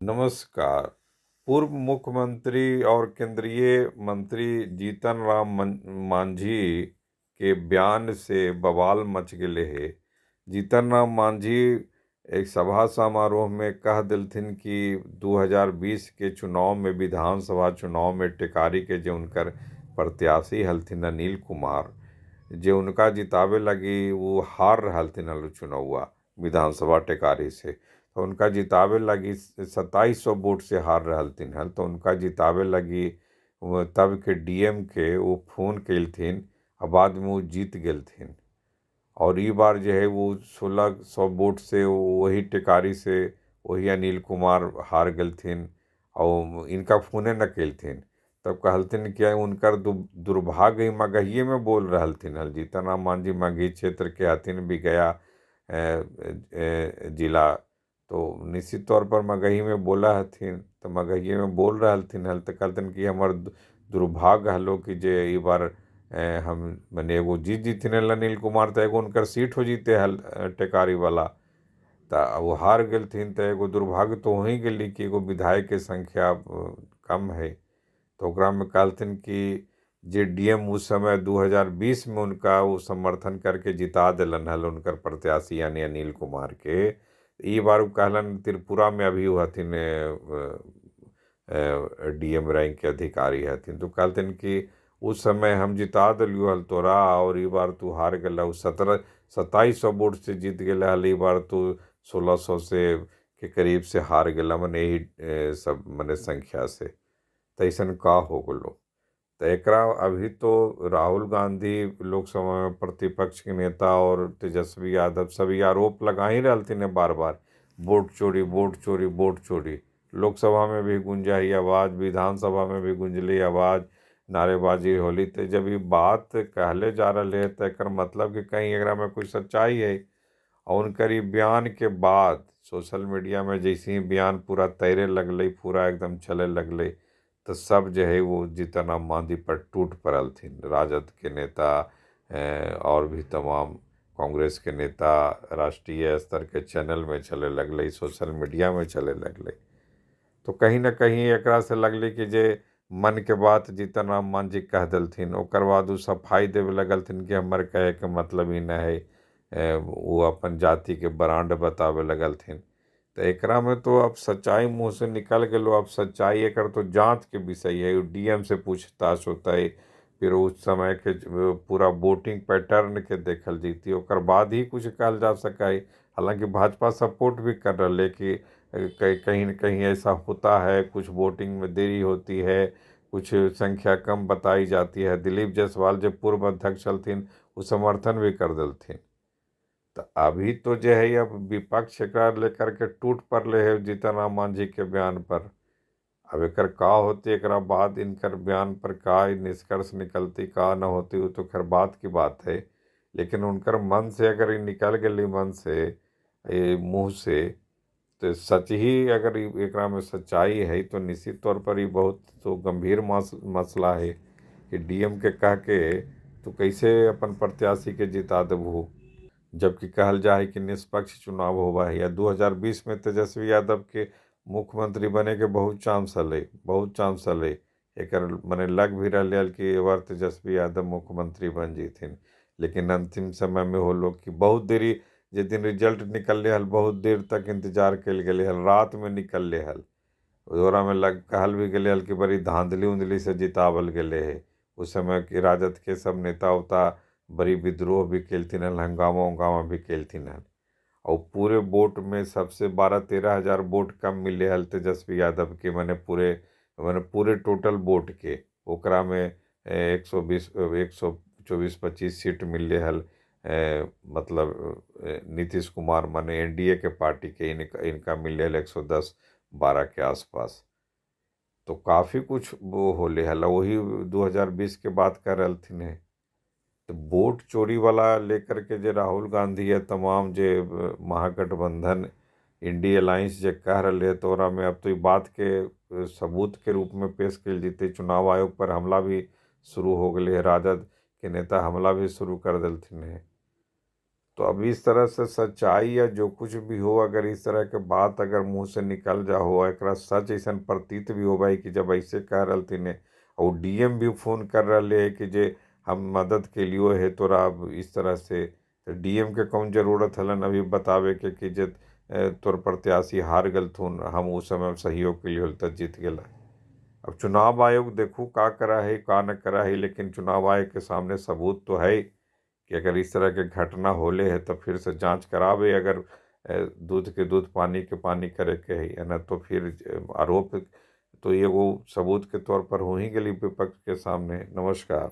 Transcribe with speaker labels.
Speaker 1: नमस्कार। पूर्व मुख्यमंत्री और केंद्रीय मंत्री जीतन राम मांझी के बयान से बवाल मच गए है। जीतन राम मांझी एक सभा समारोह में कह दिलथिन कि 2020 के चुनाव में, विधानसभा चुनाव में टेकारी के जो उनकर प्रत्याशी हलथिन अनिल कुमार, जे उनका जितावे लगी वो हार रहलथिन हल चुनावा विधानसभा टेकारी से, तो उनका जितावे लगी 2700 वोट से हार रहलथिन हल, तो उनका जितावे लगी तब के डीएम के वो फोन कलथिन और बाद में वो जीत गेलथिन। और ई बार जो है वो 1600 वोट से वही टेकारी से वही अनिल कुमार हार गेलथिन और इनका फोने न कलथिन। तब कहलथिन कि उनकर दुर्भाग्य मगहिए में बोल रहलथिन हल। जीतन राम मांझी मगही क्षेत्र के हथिन भी, गया जिला, तो निश्चित तौर पर मगही में बोला हथिन, तो मगहिए में बोल रहलथिन हल। तो कहलथिन कि हमार दुर्भाग्य हलो कि जे ई बार हम मने एगो जीत जीथिन हल अनिल कुमार, तो एगो उनकर सीट हो जीते हल टेकारी वाला, तो वो हार गेलथिन। तो एगो दुर्भाग्य तो हो ही गेली कि एगो विधायक के संख्या कम है। तो ओकरा में कहलथिन कि जे डीएम उस समय 2020 में उनका वो समर्थन करके जिता दिलन हल उनकर प्रत्याशी यानी अनिल कुमार के, ई बार वो कहलन त्रिपुरा में अभी वो हथिन डीएम रैंक के अधिकारी हथिन, तो कहलथिन कि उस समय हम जिता दिलियो हल तोरा और ई बार तू हार गेला। 2700 वोट से जीत गेला हल, ई बार तू 1600 से के करीब से हार गेला, मने यही सब मने संख्या से। तो ऐसन का हो गलो। तो एकरा अभी तो राहुल गांधी लोकसभा में प्रतिपक्ष के नेता और तेजस्वी यादव सभी आरोप लगा ही रहलथिन है बार बार, वोट चोरी वोट चोरी वोट चोरी। लोकसभा में भी गूंजा ही आवाज़, विधानसभा में भी गूंजली आवाज़, नारेबाजी होली। तो जब ये बात कहले जा रहा है तो एकर मतलब कि कहीं एकरा में कोई सच्चाई है। और उनकर ई बयान के बाद सोशल मीडिया में जैसे ही बयान पूरा तैरे लगलै, पूरा एकदम चले लगलै, तो सब जो है वो जीतन राम मांझी पर टूट पड़लथिन। राजद के नेता और भी तमाम कांग्रेस के नेता राष्ट्रीय स्तर के चैनल में चले लगलै, सोशल मीडिया में चले लगलै। तो कहीं ना कहीं एकरा से लगलै कि जे मन के बात जीतन राम मांझी कह दिलथिन। ओकर बाद वो सफाई देवे लगलथिन कि हमर कहे के मतलब ही न है, वो अपन जाति के ब्रांड बतावे लगलथिन। तो एकरा में तो अब सच्चाई मुँह से निकल गेलो। अब सच्चाई एकर तो जांच के विषय है, डीएम से पूछताछ होता है, फिर उस समय के पूरा वोटिंग पैटर्न के देखल जैती, ओकर बाद ही कुछ कहल जा सका है। हालांकि भाजपा सपोर्ट भी कर रहा है कि कहीं न कहीं ऐसा होता है, कुछ वोटिंग में देरी होती है, कुछ संख्या कम बताई जाती है। दिलीप जायसवाल जो पूर्व अध्यक्ष हलथिन वो समर्थन भी कर दिलथिन। तो अभी तो जो है अब विपक्ष एकरा लेकर के टूट पड़ले है जीतन राम मांझी के बयान पर। अब एकर का होती, एकरा बाद इनकर बयान पर का निष्कर्ष निकलती का न होती वो तो खैर बात की बात है, लेकिन उनकर मन से अगर ये निकल गई, मन से ये मुँह से, तो सच ही अगर एकरा में सच्चाई है तो निश्चित तौर पर ये बहुत तो गंभीर मसला है कि डीएम के कह के तो कैसे अपन प्रत्याशी के जिता देबू, जबकि कहल जाए कि निष्पक्ष चुनाव होवा है। या 2020 में तेजस्वी यादव के मुख्यमंत्री बने के बहुत चांस हलै, बहुत चांस हलै, एकर मने लग भी रहा हल कि एक बार तेजस्वी यादव मुख्यमंत्री बन जैथिन, लेकिन अंतिम समय में हो लोग कि बहुत देरी, जिस दिन रिजल्ट निकलले हल बहुत देर तक इंतजार कल गेलै हल, रात में निकलले हल, ओकरा में लग कहल भी गेलै हल कि बड़ी धांधली उंधली से जितावल गेलै है। उस समय के राजद के सब नेता उता बड़ी विद्रोह भी कलथिन हल, हंगामा उंगामा भी कलथिन हल, और पूरे वोट में सबसे 12-13 हज़ार वोट कम मिले हल तेजस्वी यादव के, मैंने पूरे टोटल वोट के ओकरा में 120 124-25 सीट मिले हल, मतलब नीतीश कुमार माने एनडीए के पार्टी के इनका मिले हल 110-12 के आसपास। तो काफ़ी कुछ वो होले हल। वही 2020 के बात कर रहलथिन है। तो वोट चोरी वाला लेकर के जे राहुल गांधी है तमाम जे महागठबंधन इंडी अलायंस जे कह रहे है, तो ओकरा में अब तो ई बात के सबूत के रूप में पेश कल जैते। चुनाव आयोग पर हमला भी शुरू हो गए है, राजद के नेता हमला भी शुरू कर दिलथिन है। तो अब इस तरह से सच्चाई या जो कुछ भी हो, अगर इस तरह के बात अगर मुँह से निकल जा हो, एकरा सच ऐसा प्रतीत भी हो भाई कि जब ऐसे कह रहलथिन और डीएम भी फोन कर रहे है कि जे हम मदद के लिए है तोरा, अब इस तरह से तो डीएम के कौन जरूरत हलन अभी बतावे के कि जे तोर प्रत्याशी हार गलथुन, हम उस समय सहयोग के लिए तब जीत गेला। अब चुनाव आयोग देखू का करा है का न करा है, लेकिन चुनाव आयोग के सामने सबूत तो है कि अगर इस तरह के घटना होले है तो फिर से जांच करावे, अगर दूध के दूध पानी के पानी करे के है न, तो फिर आरोप तो एगो सबूत के तौर पर हो ही गई विपक्ष के सामने। नमस्कार।